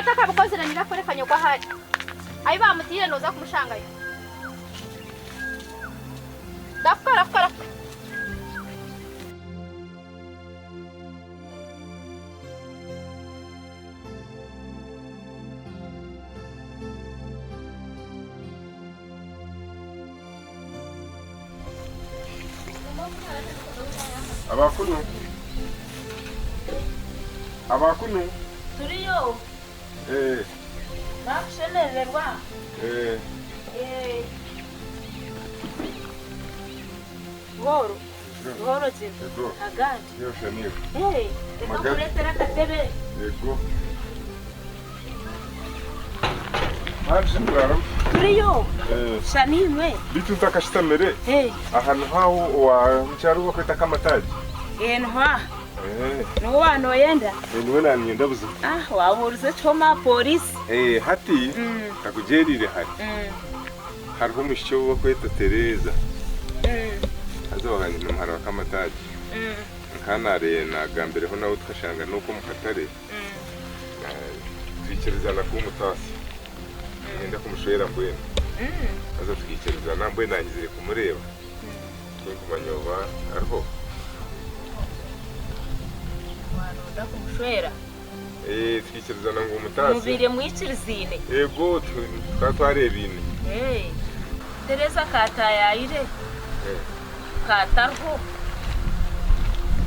atakabikozire naija kukworeka nyoko ahu ari. Ahu baamutaire nooza kumushangayo. Rahuka, rahuka, rahuka. Abakunu Abakunu Turiyo. Eh. Nakushemerererwa. Eh. Eh. Buhoro. Buhoro gye. Yego. Agandi. Yo Shanil. Eh, reka Magara. nkureetere akatebe. Yego. Manje muraramu. Turiyo. Eh. Shanimwe. Bitu ntakashitamire. Eh. Aha niho aho owa mukyaro ou bakweta Kamatagi. Eh, niho aha. Eh. Niwe waaba nooyenda? Eh, niwe naanyenda buzima. Ah, waabuuriza ekihoma aha pooriisi. Eh, hati Mm. kakugyeriire hare. Mm. Hariho omwishiki ou bakweta Tereza. Mm. Haza wangye ni muhara wa Kamatagi. Mm. Nka naare naagambireho nawe tukashanga n'okwo omu katare. Twikirizana kuba omutaasya. Niinyenda kumushwera mbwenu. Haza tukiikirizana mbwenu naanyizire kumureeba. Tinkumanya oba ariho. Waaba nooyenda kumushwera? Tukiikirizana ngu mutaasya. Mubaire mwikirizaine? Eego, tukaba twareebaine. Tereza kaataayaayire, kaatariho.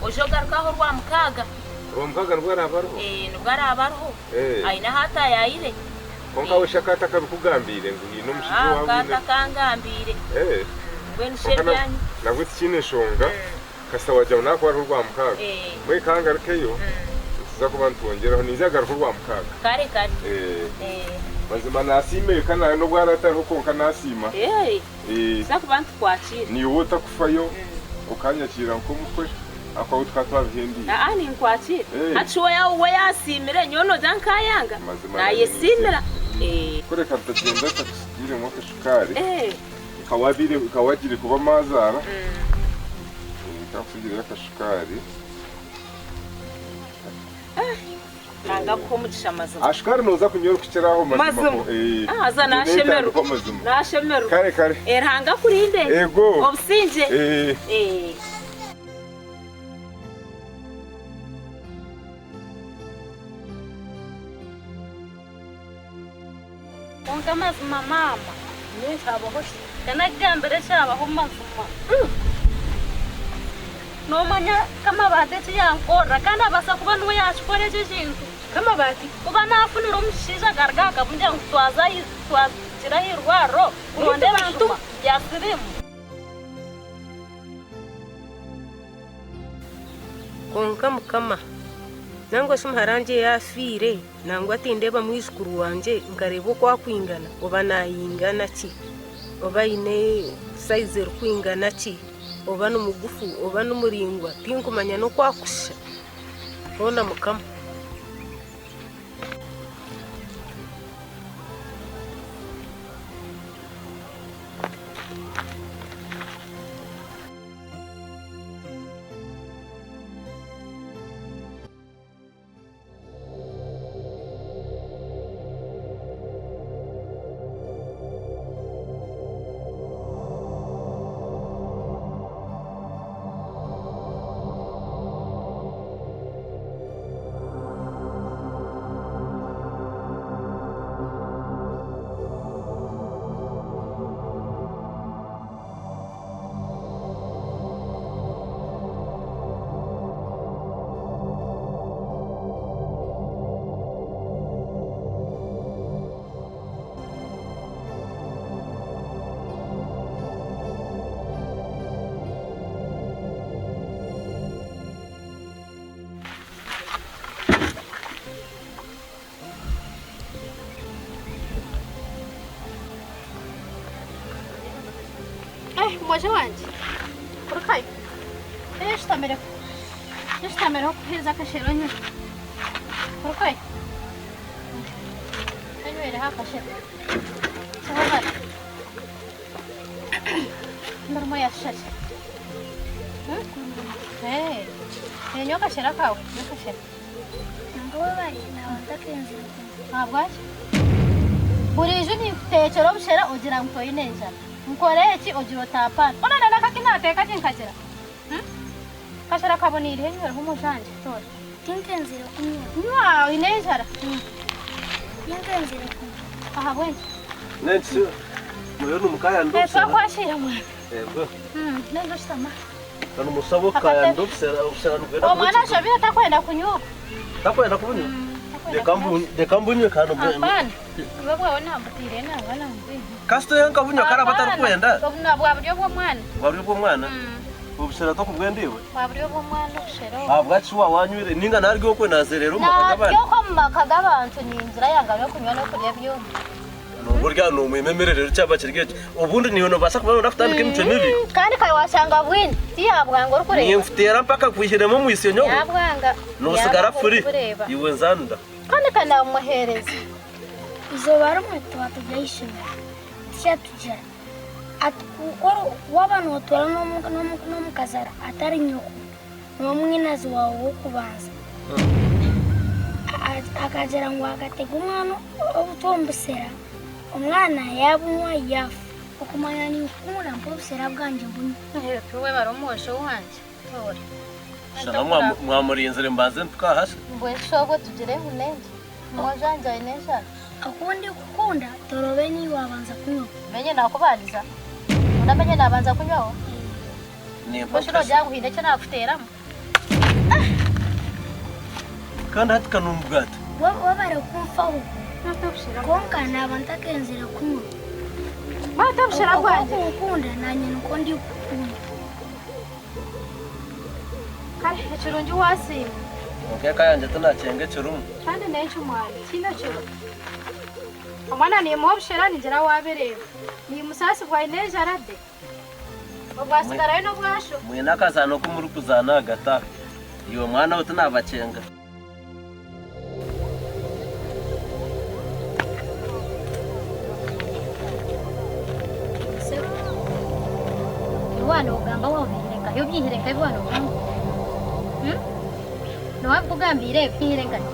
Oije ogaruke aha Orwamukaaga. Orwamukaaga nibwo araabe ariho? Ee, nibwo araabe ariho. Aine ahu ataayaayire. Kwonka we shi akaba atakabikugambiire ngu haine omushaija ou Akaba aine? atakangambiire. Mbwenu shi ebyanyu? Nabwo tikiine nshonga, kasita waagira ngu naakuba ariho Orwamukaaga. Mbwenu ka ngarukeyo, nituza kuba nitwongyeraho. Niija kugaruka Orwamukaaga. Kare kare. Mazima naasiima eka n'obu araabe atariho kwonka naasiima. Nituza kuba nitukwakiira. Naiwe otakufayo okanyakiira nk'omukwe ahakuba ahu tukaba twabihendeire. Aa ninkwakiira. Hati shi we yaasiimire nyowe noogira ngu nkaayanga? Mazima Naayesiimira. Kureka ntagyenda ntakusigiiremu akashukaari nka wagiire kuba maazaara nkakusigireyo akashukaari. Ruhanga akuhe omugisha mazima. Aha shukaari noza kunywa orikukira aho mazima. Mazima. Haza nashemererwa. Nashemererwa. Kare kare. Eh, Ruhanga akurinde. Ego. Obusingye. Eh. Eh. Kwonka mazima maama, ka nakugambira ekyabaho mazima. Noomanya Kamabaati eki yankorera kandi abaasa kuba niwe yaakikora eki ekintu. Kamabaati kuba naafunire omushaija akaruga aha kabungira ngu twaza twagira aha irwariro kuronda ebijuma bya siriimu. Kwonka Mukama, nangwa shi muhara wangye yaafiire, nangwa tindeeba mwijukuru wangye nkareeba oku akwingana, oba naayingana ki, oba aine sayizi erikwingana ki, oba ni mugufu, oba ni muraingwa, tinkumanya n'oku akushusha. Hoona Mukama. Eh, mwojo wangye, kurukayo. Reero oshutamireho. Oshutamireho kuheereza akashere onywe. Kurukayo. Onywereho akashere. Kihobare. Mirimo yashusha ki? Hmm? Eh, nywa akashere akawe, nywa akashere. Nangwa webare naaba ntakenzire kunywa. Ahabwaki? Buriijo ninkuteekyera obushera ogira ngu toine enjara. Nkore eki ogira oti apana. Hoona na n'akake naateeka gye nkagira. Akashera kaboneire nywereho omujangye toora. Tinkenzire kunywa. Nywa oine enjara. Tinkenzire kunywa. Ahabw'enki? N'enki muriyo nimukayanda Eh, obusera? Twakwakira mwana. Yego. N'enki oshutama? Kandi musaba okukayanda obusera, obusera nibwenda Omwana kuba ashabire atakwenda kunywa. Takwenda kubunywa? Reka mbu- reka mbunywe kandi mbu- Apana. Iwe bwawe nambutiire nangwa nambwine. Kasita oyo nkabunywa karaba atarikwenda. Obu bwa buryo bw'omwana. Bwa buryo bw'omwana? Obushera tokubwenda iwe? Bwa buryo bw'omwana obushera obu. Ahabwaki shi wawanywire? Ninga naryo okwe nazerera omu maka g'abandi? Naryo omu maka g'abantu ningira yanga n'okunywa n'okurya byona. Burya nomwima emere rero kyaba kiri ekyo. Obundi niiwe nobaasa kuba noyenda kutandika emicwe mibi. Kandi kare washanga bwine tiyabwanga orikureeba. Ninkuteera mpaka nkwihiremu omwisyo nyowe. Yabwanga. Nosigara furi. Orikureeba. Iwe nzanira. Kandi kanamuheereza. Izooba rimwe tuba turi aha ishomero, ticha atugira ati ku waaba nootuura n'omukazi atari nyoko, n'omwinazi waawe w'okubanza. Akagira ngu akatega omwana obutwa omu busera, omwana yaabunywa yaafa. Okumanya ninkukunda mpa obusera bwangye mbunywe. Webare omwojo wangye. Toora. Shana mwamurinzire mbanze mpike aha shi. Mbwenu shi obwo tugire ngu n'enki? Omwojo wangye aine enjara. Oku ndikukunda torobe niiwe waabanza kunywaho. Menye naakubandiza? Onamenye naabanza kunywaho? Nimpa Mbwenu shi noogira ngu haine eki naakuteeramu? Kandi hati ka n'omugaati. Webare kunfaho kwonka naaba ntakenzire kunywa. Kwata obushera Oku bwangye. orikunkunda naanye nikwo ndikukunda. Kare ekirungi waasiima. Kwonka eka yangye tinakyenga ekirimu. Kandi n'enki mwana, tihaine kiro. Omwana niimuha obushera ningira waabireeba. Niimusaasibwa aine enjara de. Obwasigarayo n'obwasho. Mwine akazaano aku murikuzaana ahagati aha. Iwe mwana we tinabakyenga. Waaba noogamba waaba obiihire nkahi? Obiihire nkahi ebi waaba noogamba? Nooha abikugambiire ebi? Obiihire nkahi?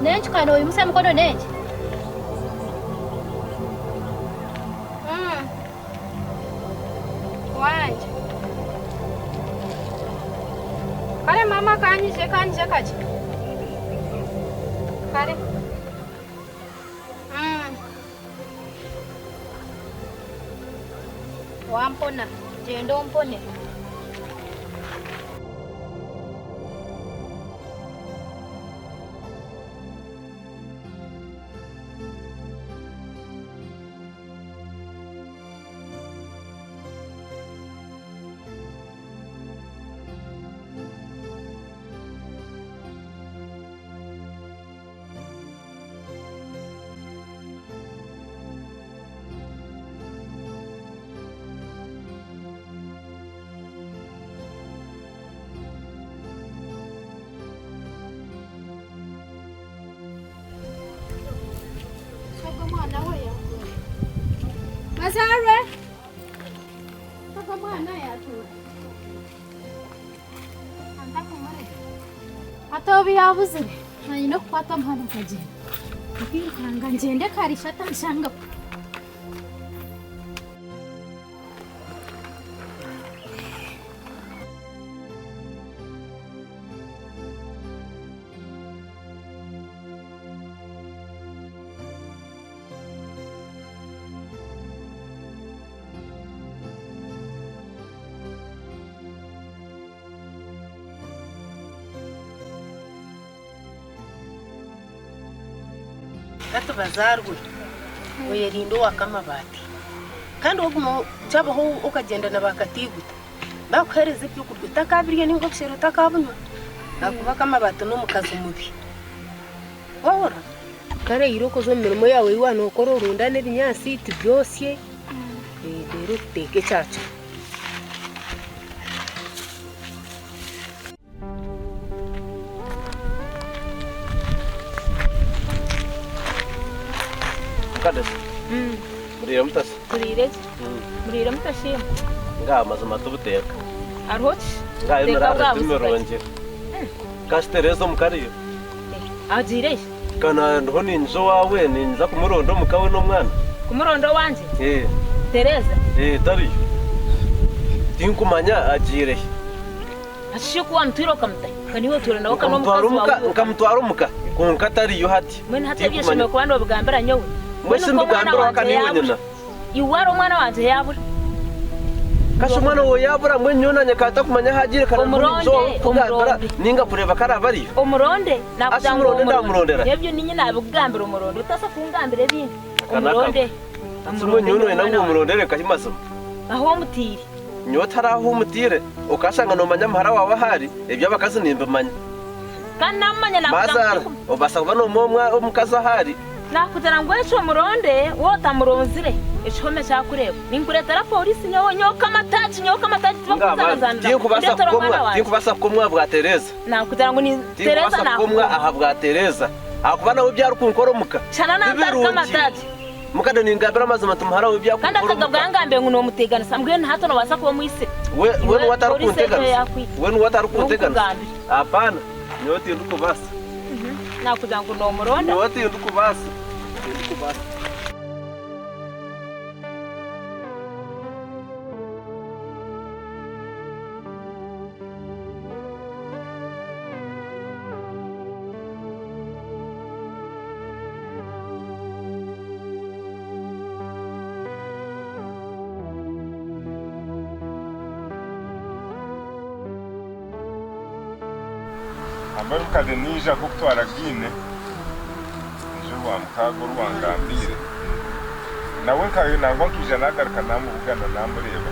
N'enki kandi oimutsya emikono n'enki? Wangye. Kare maama kanyije kanyije kakye. Kare. Mm. Wampona. Gyenda ompone. Mazarwe. Ogwo mwana yatuura. Hati obu yaabuzire, naanye okukwata omuhanda nkagyenda. Nkairukanga ngyende kare ishe atanshanga. Hati bazaarwe oyerinde owakamabaati kandi oguma kyabaho okagyenda na bakatiguta bakuhereza ebyokurya otakabirya ninga obushera otakabunywa ahakuba akamabaati n'omukazi mubi wahurira. Kare ira okoze omu mirimo yaawe ei waaba nookora orundane ebinyaatsi tubyosye reero tuteeke ekyakiro. Mukadasi. Muriire mutasi? Turiire gye. Muriire mutashiima? Ngaha mazima tibuteeka. Hariho ki? Ngaha Buteeka emirara bwa buzima ki? timirungi. Kasita ereeza omu kariyo. Agiire hi? Kana ndiho niinyija owaawe, niinyija kumuronda omuka we n'omwana. Kumuronda owangye? Ee. Tereza? Ee, tariyo. Tinkumanya agiire hi. Hati shi ku wamutwire okamutahi? Ka niiwe otwire nawe ka Nkamutwara n'omukazi omuka, waawe. nkamutwara omuka, kwonka tariyo hati. Mbwenu hati ebyo Tinkumanya. oshemereire kuba noobigambira nyowe? Mbwenu shi Mbwenu nk'omwana mbigambire owaka wangye niiwe yaabura. nyina? Iwe ari omwana wangye yaabura. Kasha omwana waawe yaabura mbwenu nyowe naanye nkaba ntakumanya ahu agiire kana ndiho Omuronde, niinyija owaawe kukugambira omuronde. nainga kureeba ku araabe ariyo. Omuronde, nakugira Asi ngu muronde omuronde. ndamurondera. Ebyo niinye naabikugambira omuronde. Otaasa kungambira ebindi. Aka n'akagwe. Omuronde. Asi mbwenu Omuronde nyowe nooyenda omwana ngu wangye. omurondere nkahi mazima? Ahu omutiire. Nyowe tihariho ahu omutiire, okashanga noomanya muhara waawe ahu ari, eby'abakazi nimbimanya. Kandi naamumanya naakugira ngu Maazaara, tinkumanya. obaasa kuba noomanya omukazi ahu ari. Naakugira ngu ekyo omuronde, waaba otamuronzire, ekihome kyakureeba. Ninkureetera pooriisi nyowe, nyowe Kamataagi, nyowe Kamataagi tibakunzanazaanira. Ndeetera omwana wangye. Tinkubaasa kukomwa aha bwa Tereza. Naakugira ngu ni Tereza Tinkubaasa kukomwa naakukoma. aha bwa Tereza ahakuba nawe ebi arikunkora omuka Shana ti nantari birungi. Kamataagi. Mukade ningambira amazima nti muhara we Kandi ebyakunkora akagabwa omuka. yangambire ngu nomuteganisa mbwenu hati nobaasa kuba omwitsire. We we Iwe niwe poliisi egyo atarikunteganisa. yakwita. We niwe atarikunteganisa. Nkugambire. Apana, nyowe tindikubaasa. Nakugira ngu nomuronda. Nyowe tindikubaasa. Tindikubaasa. Mbwenu kare naija nk'okutwara gaine, naija orwamukaaga oru wangambiire. Nawe nangwa nkaija naagaruka naamubugana naamureeba,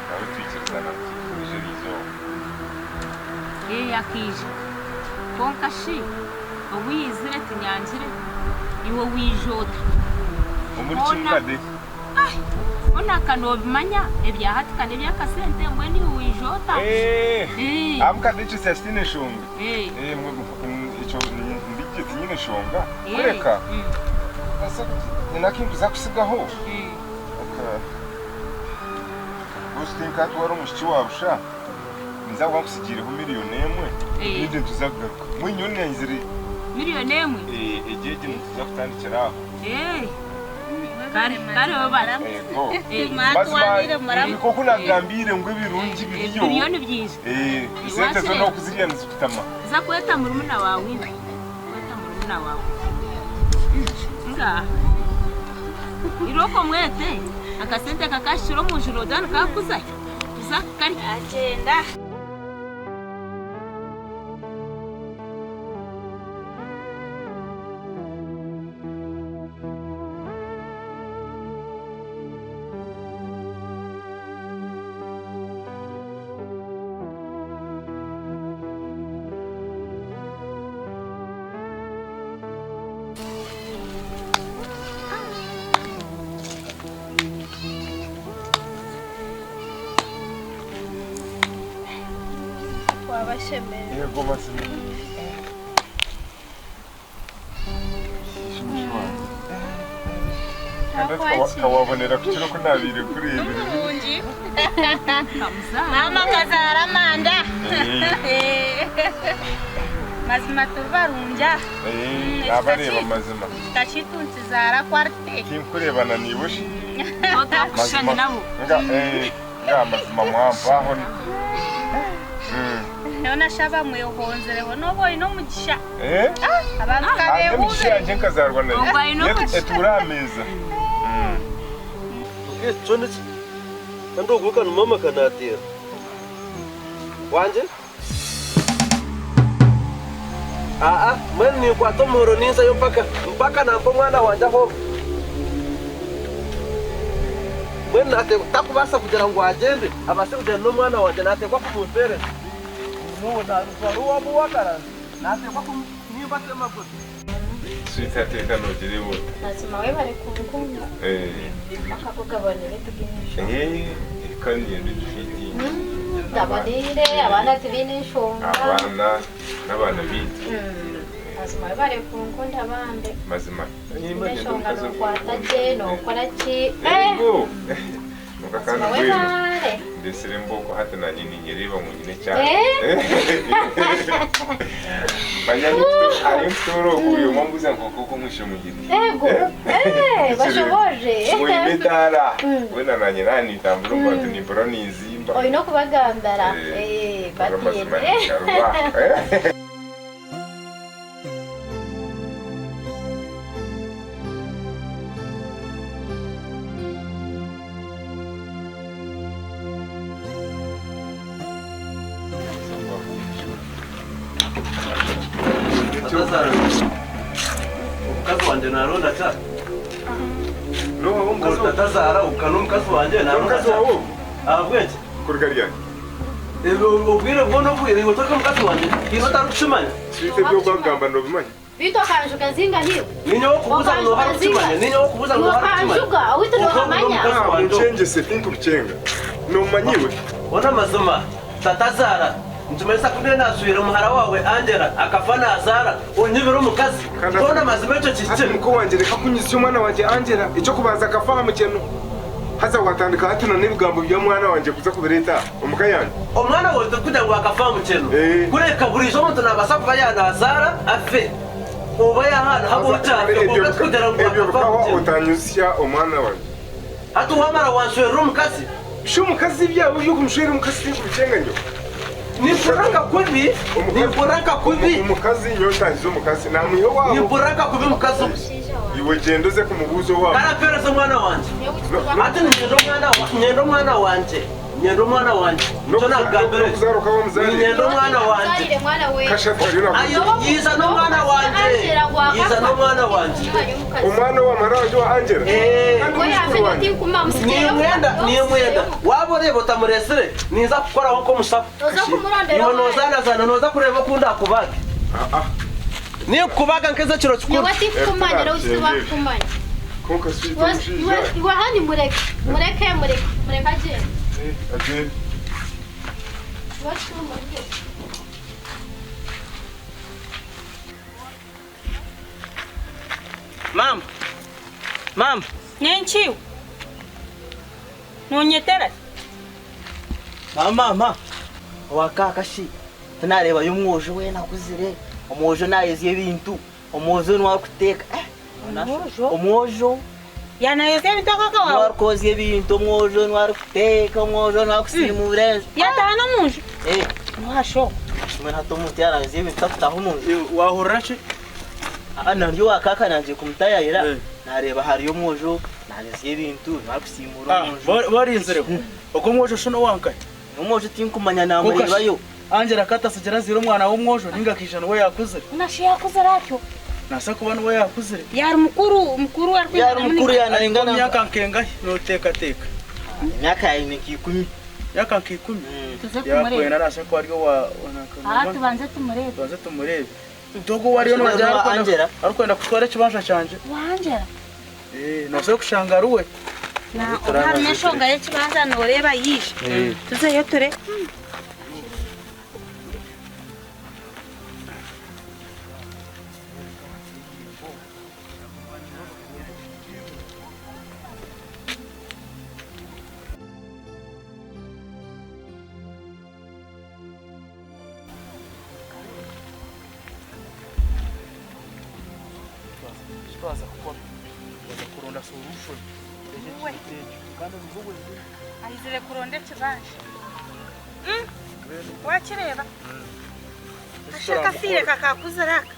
nawe twikirizana ngu twije eriizooba. Ee, akaija. Kwonka shi obu yaizire tinyangire, iwe waija ota? Omuri ki Hoona mukade? Ai! Hoona ka noobimanya ebya hati ka n'eby'akasente, mbwenu iwe waija ota? Ee, Ee. aha mukade ekyo kya kitiine nshonga. Ee. Ee, ekyo ndi gye tinyine nshonga. Ee. Kureka, nyine akintu kusigaho. Rwose tinkatwara omwishiki wa busha. Ninza kuba nkutsigiireho miriyoni emwe, ebindi nituza kugaruka. Mbwenu nyowe nayenzire. Miriyoni emwe? Egyo egyo nituza kutandikira aho. Kare, kare webare. Ego. Mazima nk'oku nakugambiire ngu ebirungi biriyo. Biriyo nibyija. Esente zo n'okuzirya nizikutama. Za kweta murumuna waawe iwe. Kweta murumuna waawe. Ngaha. Irooko omwete, akasente kakashukire omu njura ogira nikakuzayo. Za kare. Agyenda. Twabashemererwa. Yego mazima. Kandi kawabonera ku kiro ku nabaire nkureebire. Murungi. Maama akazaara amanda. Mazima turi barungi aha. Nabareeba mazima. Ekita kyaitu nikizaara kwarite. Tinkureebana naiwe shi. Otakushushana nabo. Nga mazima mwampaho. Nyowe nashaba mwehonzereho n'oba oine omugisha. Eh? Abantu Emigisha kabeehubire. yangye nkazaarwa nayo. Ogwo aine omugisha. Etuura aha meeza. Ekyo niki? Kandi ogwo ka ni maama kanateera. Wangye? Aa, mbwenu ninkwata omuhoro ninzayo mpaka mpaka nampa omwana wangye ahooga. Mbwenu nateekwa takubaasa kugira ngu agyende abaase kugyenda n'omwana wangye nateekwa kumumpeereza. N'obu naarutwara owaamu ow'akaranzi nateekwa nimbatemagura. Sweetheart reka nogyere ota. Mazima webare kunkunda. Akakugabonera tugiine enshonga. Eka ninyenda egifiitingi. Taboniire abaana tibaine enshonga. Abaana n'abaana baitu. Mazima webare kunkunda bambe. Mazima. Tibaine enshonga nokwata gye nokora ki. Yego. Kwonka kandi Mazima mbwenu webare. ndetsire embooko hati nanye ninyereeba ngu nyine ekyana. Eh? Manya ahi nkutuura oku buri omwe ambuuza ngu kwonka oku omwishe mugire. Ego. Eh, bashoboorore. Mwine etaara. Weena nanye naaba nintambura omu bantu nimpurira ninzimba. Oine okubagambira. Eh, Eh, Mpurira amazima batiine. ningaruba. Omukazi wangye naronda ki? N'oha omukazi Ngo tatazaara ogu n'omukazi wangye naronda N'omukazi ki? wawe ogu? Ahabw'enki? Kuruga ryari? Ebyo obwire bwona obwire iwe tori omukazi wangye iwe otarikukimanya. Swita ebi orikugamba nobimanya? Beitu okanjuga zingahi iwe? Ninye ow'okubuuza ngu nooha arikukimanya? Ninye ow'okubuuza ngu nooha arikukimanya? Okanjuga owaitu Ogu noohamanya? n'omukazi wangye ogu. Nkyengye tinkubicenga. Noomanya iwe? Ona amazima tatazaara nikimanyisa ku ndiyo naashwire muhara waawe Angela akafa naazaara onyibire omukazi. Ona amazima ekyo Hati kihikire? muko wangye reka kunyizya omwana wangye Angela. Eky'okubanza akafa aha mukyeno. Haza waatandika hati na n'ebigambo by'omwana wangye kuza kubireeta aha omu ka yangye. Omwana waawe torikugira ngu akafa aha mukyeno. Kureka buriijo omuntu naabaasa kuba yaanaazaara afe oba yaahaana ahabw'oku afe kwonka tikugira ngu Ebyo akafa aha bikawa mukyeno. otanyuzya omwana wangye. Hati waamara wanshwerera omukazi. Shi omukazi ebyawe eby'okumushwera omukazi tinkubikyenga nyowe. Nimpurira nka kubi, nimpurira nka kubi. Omukazi nyowe ntangize omukazi naamwiha owaabo. Nimpurira nka kubi mukazi we. Iwe gyenda oze kumubuuza owaabo. Kare ampeereze omwana wangye. Hati niinyenda omwana niinyenda omwana wangye. Niinyenda omwana wangye. Nikyo naakugambira ekyo. Niinyenda omwana wangye. Ayo, yiija n'omwana wangye. Yiija n'omwana wangye. Omwana owa muhara wangye owa Angela? Kandi omwijukuru wangye? Niimwenda, niimwenda. Waaba oreeba otamureetsire, ninza kukukoraho nk'omushaho. Iwe noozaanazaana, nooza kureeba oku ndaakubaage. Ninkukubaga nk'ez'ekiro kikuru. Nyowe tinkukumanya rero tibakukumanya. Kwonka swiita omushaija. Iwe hanu mureke, mureke, mureke, mureke agyende. Agyende. Iwe tumureke. Maama, maama. N'enki iwe? Noonyetera ki? Maama, maama, owa kaaka shi tinareebayo omwojo weena akuzire, omwojo naayozya ebintu, omwojo niwe arikuteeka. Eh, Omwojo? Omwojo. Yaanayozya ebintu ako Niwe akawaawe? arikwozya ebintu, omwojo niwe arikuteeka, omwojo niwe arikusiimuura enju. Yaataaha n'omu nju? Eh. Noha sho? Mbwenu hati omuntu yaarayozya ebintu takutaaha omu nju. Waahurira ki? Aa nari owa kaaka nangye kumutayayira nareeba hariyo omwojo nayozya ebintu niwe arikusiimuura omu nju. Barinzireho. Ogwo omwojo shi n'owankahi? Omwojo tinkumanya namureebayo. Angela ka atasigire azaire omwana w'omwojo ninga akaija niwe yaakuzire? Nashi yaakuzire atyo? Naasa kuba niwe yaakuzire. Yaari mukuru mukuru arikwingana muninga. Ari nk'omu myaka nkengahi nooteekateeka? Emyaka yaine nk'ikumi. Emyaka nk'ikumi? Tuze kumureeba. Yaakwenda naasa kuba ari owa. Aa tubanze tumureebe. Tubanze tumureebe. Ntogo owu ariyo noogira arikwenda arikwenda kutwara ekibanja kyangye. Wa Angela? Eh, noobaasa kushanga ari we. Na obu harimu enshonga y'ekibanja nooreeba yaija. Tuzeyo ture. Twaza kukora twaza kuronda solution y'ekintu ekyo kandi nibwo bwengye. Aizire kuronda ekibanja. Wakireeba? Kasha akafiire kakakuzire aka.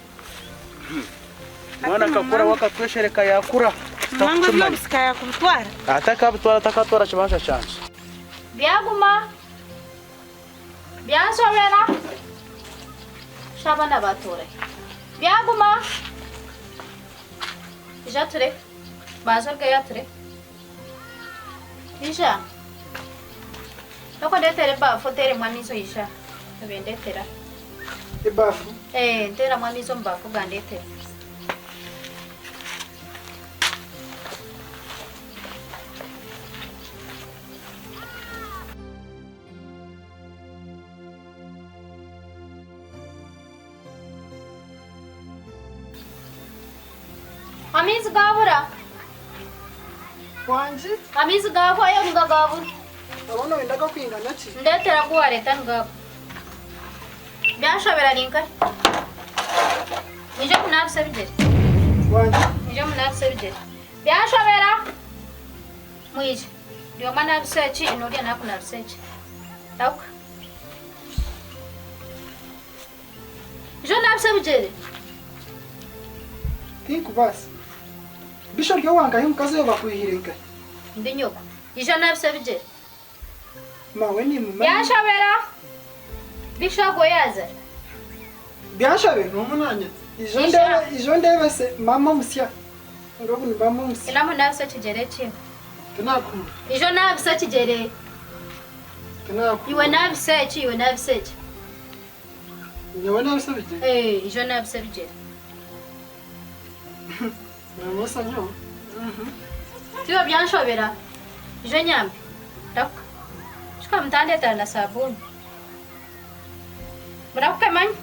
Mwana akakura wakatweshereka yakura. Mangwe eby'obusika yakubitwara. Atakabitwara atakatwara kibanja kyangye. Byaguma byanshobera shi abaana baatoora hi? Byaguma ija ture banza orugeyo ature ija Nyowe ndeetera ebaafu oteeremu amaizi oija obe ndeetera. Ebaafu? Ee, nteeramu amaizi omu baafu ogandeetere. Amaizi gaabura. Wangi. Amaizi gahwayo nigagabura. Urabona wenda gakwingana ki? Ndetera agu wareta nigago. Byanshobera ninkahi? Mwije munabise ebigyere. Wangi. Mwije munabise ebigyere. Byanshobera. Mwije. Buri omwe anabise eki n'oriya nakunabisa eki. Rahuka. Ija onabise ebigyere. Tinkubaasa. Bisha ori owankahi omukazi oyo bakwihire nkahi? Ndi nyoko. Ija onabise ebigyere. Mawe nimumanya. Byanshobera. Bisha ogwo yaaza. Byanshobera? Ija ondeebe, ija ondeebe se mama omusya. Obu ni mama omusya. Ina munabise ekigyere ekimwe. Tinakunda. Ija onabise ekigyere. Tinakunda. Iwe nabisa eki, iwe nabisa eki. Nyowe nabisa ebigyere? Ee, ija onabise ebigyere. Noomesa nyowe? Tiwe byanshobera. Ija onyambe. Rahuka. Shuka mutandetera na sabuuni. Murahuke manya.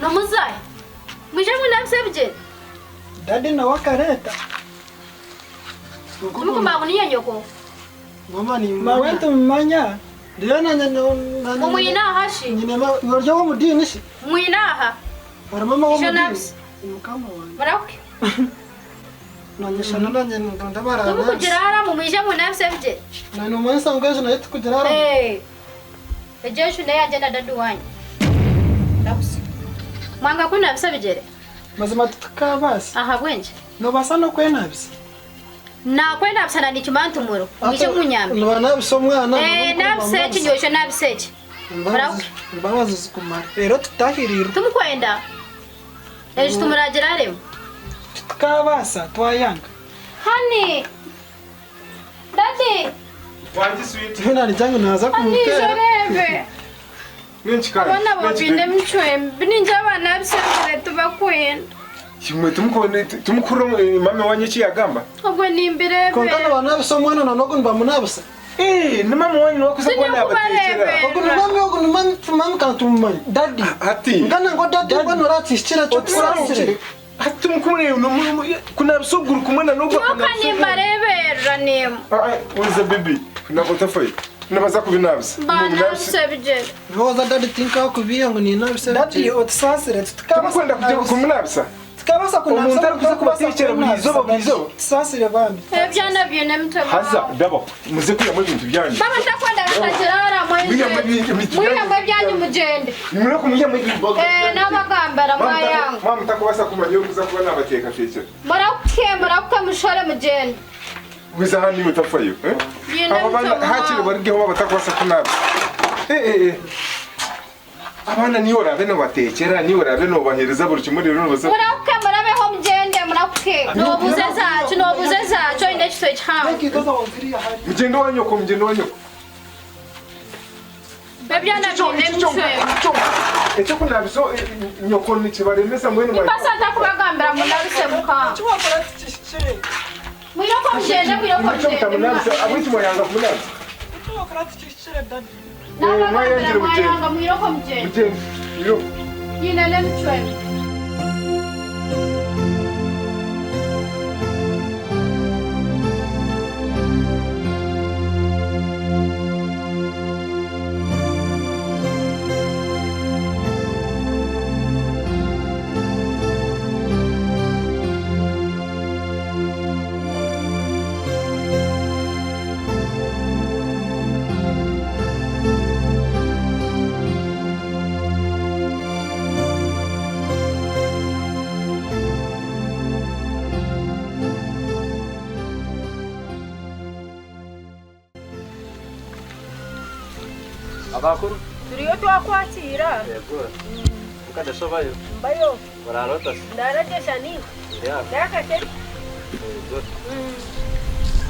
Nomuzahe. Mwije munabise ebigyere. Dadi nawe akareeta. Timukumanya ngu niinye nyoko. Mawe nitumumanya. Reero nanye Mumwine aha shi? Nyine iwe ori ow'omu diini shi? Mwine aha. Ori mama Ija w'omu diini? onabise. Mukama wangye. Murahuke. Nanye shana nanye ndonda baranabisa. Timukugira haramu mwije munabise ebigyere. Nanye nomanyisa ngu enju nayo tikugira haramu? Ee. Egyo enju n'eyangye na dadi waanyu. Rahusa. Mwanga kunabisa ebigyere? Mazima titukabaasa. Ahabw'enki? Nobaasa n'okwenabisa. Naakwenabisa na nikimanya nti muriho. Mwije munyambe. Nibanabisa omwana. Ee, nabisa eki nyowe isho nabisa eki. Murahuke. Embabazi zikumare. Reero tutahirirwe. Timukwenda? Enju timuragiraremu? Titukabaasa, twayanga. Honey! Daddy! Wangi sweet. Tiwe nagira ngu naaza Honey, kumuteera. ijo oreebe. Ninki kandi? Abaana bo Ninki baine baby? emicwe mibi. Niingira abaana abisembire tibakwenda. Imwe timukuhurira mami wanyu eki yagamba? Obwo nimbireebera. Kwonka nibanabisa omwana na n'ogu nibamunabisa. Eh, ni mama wanyu niwe akuza kuba nabateekyera. Ogu ni mami ogu ni mami mami kandi tumumanya. Daddy. Hati. Ngana ngu daddy mbwenu orakihikire ki otusaasire. Hati timukumureba kunabisa oguru kumwe na n'ogu Nyoka nimbareeberera nimwe. Weza baby, nabwo otafayo. Nibaza kubinabisa. Banabisa ebigyere. Ndowooza daddy tinkakubiiha ngu ninabisa ebigyere. Daddy otusaasire titukabaasa Timukwenda kujya kumunabisa? Tikabaasa kunabisa Omuntu arikuza kubateekyera buri izooba buri izooba. Tusaasire bambi. Ebyana biine emitwe Haza mihango. ndabaho muze kwihamu ebintu byanyu. Baba ntakwenda bakagira haramu Mwihamu ebintu Mwihamu ebyanyu mugyende. Nimureke mwihamu ebintu Eh, nabagambira mwayanga. Mwaba mutakubaasa kumanya orikuza kuba nabateekateekyera. Murahuke, murahuke mushore mugyende. Wiza hanu iwe otafayo. Eh? Biine Aba emitwe baana hakiri mihango. barugeho baaba batakubaasa kunaaba. Eh, eh, eh. Abaana niiwe oraabe noobateekyera, niiwe oraabe noobaheereza buri kimwe reero noobaza. Murahuke murabeho mugyende murahuke. Noobuuza ezaaki, noobuuza ezaaki oine ekitwe kihango. Mugyende owa nyoko, mugyende owa nyoko. Ebyana biine emitwe. Eky'okunaabisa nyoko nikibaremesa mbwenu mwa. Nimpasa nta kubagambira ngu nabise mukama. Mwiroko mugyende, mwiroko mugyende. Ahabw'enki mwayanga kumunabisa? Nabagambira mwayanga mwiroko mugyende. Mugyende, mwiroko. Nyine n'emicwe mibi. Abakuru. Turiyo twakwakiira. Yego. Mukadashobayo. Mbayo. Oraara ota se? Ndaara gye Shani. Ndi aha. Nakakye. Yego.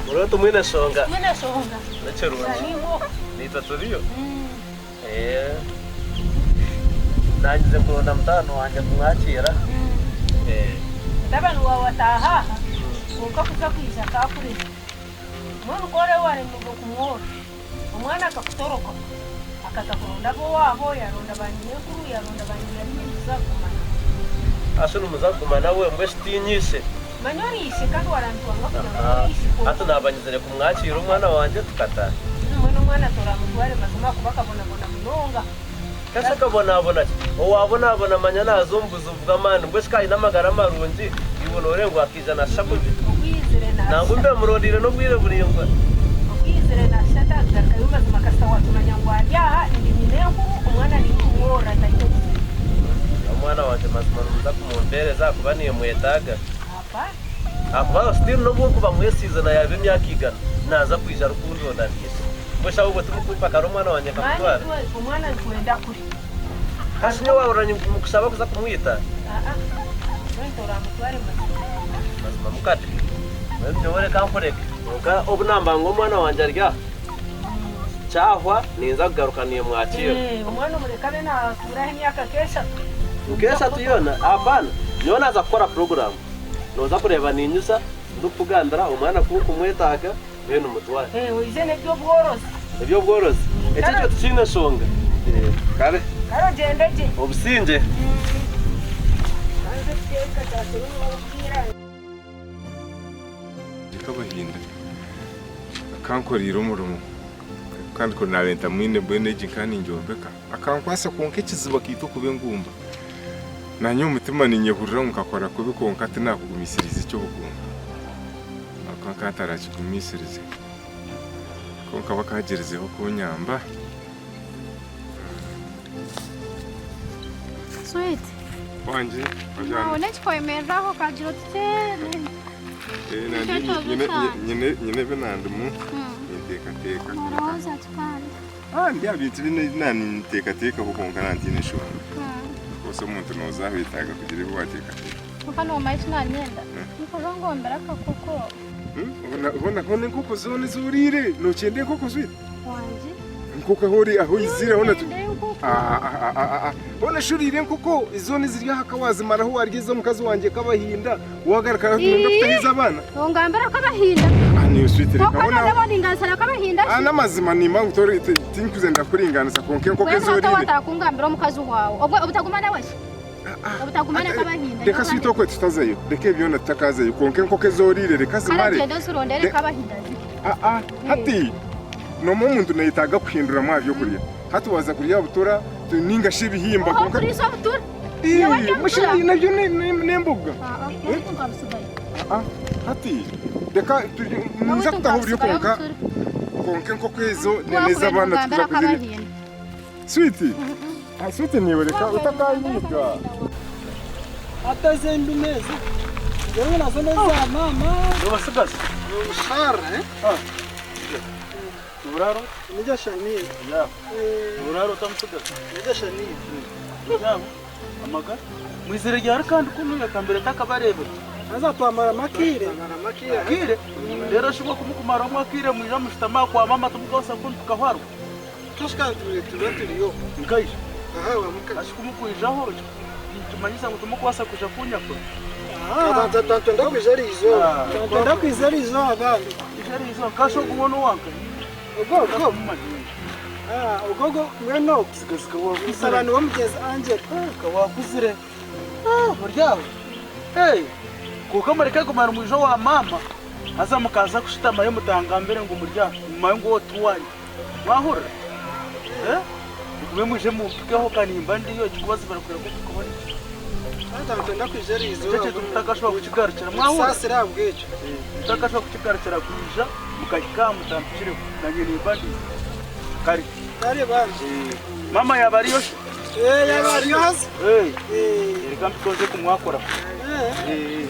Muriho tumwine shonga. Mwine shonga. Nikirungi. Shani wo. Naitwe turiyo. Ee. Nanyize kuronda mutaano wangye kumwakiira. Ee. Mutabani waawe ataaha aha kwonka kuza kwija akaakureka. Mbwenu ku oraabe waaremirwe kumwora, omwana akakutoroka akaza kuronda ab'owaabo, yaaronda ba nyinenkuru, yaaronda ba nyinarimu nimuza kuguma nawe. Hashi nimuza kuguma nawe mbwenu shi tiinye ishe? Manya ori ishe kandi warantwanga kugira ngu ori ishe kwonka. Hati naaba nyizire kumwakiira omwana wangye tukataaha. Mbwenu omwana toramutware mazima ahakuba akabonabona munonga. Kasi akabonabona ki? Owabonabona manya naaza omu buzibu bw'amaani mbwenu shi ka aine amagara marungi iwe nooreeba ngu akaija naashisha kubi? Okwizire Nangwa naashisha. mbe murondeire n'obwire buraingwa. Okwizire naashisha atagarukayo mazima kasita waakimanya ngu ari aha ndi nyina enkuru omwana ninkumworora taine obuzibu. Omwana wangye mazima nimuza kumumpeereza ahakuba nimwetaaga. Apa. Ahakuba still n'obu okuba mwesiize na yaaba emyaka igana naaza kwija arikundonda ndiishe. Mbwenu shi ahobwe timukumpa kare omwana wangye Mani nkamutwara? itwe omwana nitwenda kuri. Kasi nyowe wahurira nimukushaba kuza kumwita? Aa, mbwenu toramutware mazima. Mazima mukade. Mbwenu nyowe reka nkureke. Kwonka obu namba ngu omwana wangye ari aha, kyahwa ninza kugaruka nimwakiira. Ee, omwana omureke abe naatuuraho emyaka nk'eshatu. Nk'eshatu yoona? Apaana. Nyowe naaza kukora puroguraamu. Nooza kureeba niinyija ndikukugambira omwana ku nkumwetaaga mbwenu mutware. Ee, oije n'eby'obworozi. Eby'obworozi? Ekyo ekyo tikiine nshonga. Kare. Kare ogyende gye. Obusingye. Banza ekiteeka kya Solomo obwira. Kabahinda akankoreire omurimo kandi kuri naabaire ntamwine mbwenu egi nka ningyombeka akankwasa kwonka ekizibu akaitwa kuba engumba. Naanye omu mutima ninyehurira ngu nkakora kubi kwonka tinakugumisiriize eky'obugumba ahabw'okuba nkaba ntarakigumisirize. Kwonka bakagyerizeho kunyamba. Sweet. Wangi Nabona ekikwemereraho okagira oti teebe. Nyine ebi nandimu ninteekateeka. Norowooza ki kandi? Ndi aha bintu bi naninteekateekaho kwonka nantiine enshonga. Of course omuntu nooza aha oyetaaga kugira ebi waateekateeka. Kwonka noomanya eki naanyenda? Nikuza ngombere akakoko. Hoona hoona enkoko zoona ezi oriire nookyenda enkoko zwitu? Wangi. Enkoko ahu ori ahu oizire hoona tu- Niinyenda enkoko. Ah, ah, ah, ah, ah. Hoona shi oriire enkoko zoona eziri aha ka waazimaraho waarya ez'omukazi wangye Kabahinda waagaruka hati nooyenda kutahiza abaana? Ongambira Kabahinda. Ah, niiwe sweet reka Kwonka hoona noreeba ondinganisira Kabahinda Ah, shi? n'amazima nimba ngu tori ti- tinkuza kuringaanisa kwonka enkoko Mbwenu ezi hati oriire watakungambira omukazi waawe obwe obutaguma nawe shi? Obutaguma na Kabahinda. Reka swita okwe tutazayo reka ebyona tutakazayo kwonka enkoko ezi oriire reka Kare zimare. gyenda ozirondere Re- Kabahinda zirye. Ah, ah, hati nomwe omuntu nayetaaga kuhinduramu aha byokurya hati waza kurya butura tu- ninga shi ebihimba Oho kwonka kuriisa obutura. Ii, Nyowe ndya mushi butura. nabyo ne- ne- n'emboga Ah, ah, nyowe nkabusigayo. Ah, hati reka tu- Nyowe ninza kutaho oburyo nkabusigayo kwonka obutura. kwonka enkoko ezo Wakuba n'ez'abaana nogambira tuza kuzirya Kabahinda. Switi ah, switi niiwe reka utakaanyiiga. Hati ezi endume ezi ngewe nazo n'eza maama. Nobasigaza? Nomusharra eh? Noburaro? Nijja shaniire. Ya. Noburaro otamusigaza? Nijja shaniire. Yabo. Amagara. Mwizire ryari kandi kunu yakambere ntakabarebire. Haza twamaramu akaire. Akaire? Reero shi bwo kumukumaramu akaire mwija mushutama aha kwa maama tumukosa kunu tukahwarwa. Twashika tuba turiyo. Nkaija. Aha wa muka. Ashi kumukwijaho nikimanyisa ngu timukubaasa kwija kunyakura. Twenda kwija eriizooba. Twenda kwija eriizooba bambi. Kwija eriizooba. Kashi ogu we n'owanka? Ogu ogu. Ogu ogu mbwenu ogu. Mutabani w'omugyenzi Angela. Ka waakuzire. Ori aho. Kwonka mureke kumara mwija owa maama haza mukaza kushutamayo mutangambire ngu muri aha. Mumanye ngu ogu ti waanyu. Mwahurira? Eh? Mugume mwije mumpikeho ka nimba ndiyo ekikubazibira kureka okumpikaho nikyo. Taata nitwenda kwija eriizooba. Nikyo ekintu mutakashobora kukigarukira. Mwahurira? Tusaasire ahabw'ekyo. Mutakashobora kukigarukira kwija mukahika aha mutampikireho. Nanye nimba ndiyo. Kare. Kare bambi. Maama yaaba ariyo shi? Eh, yaaba ariyo haza. Eh. Reka mpike nze kumwakoraho. Eh. Eh.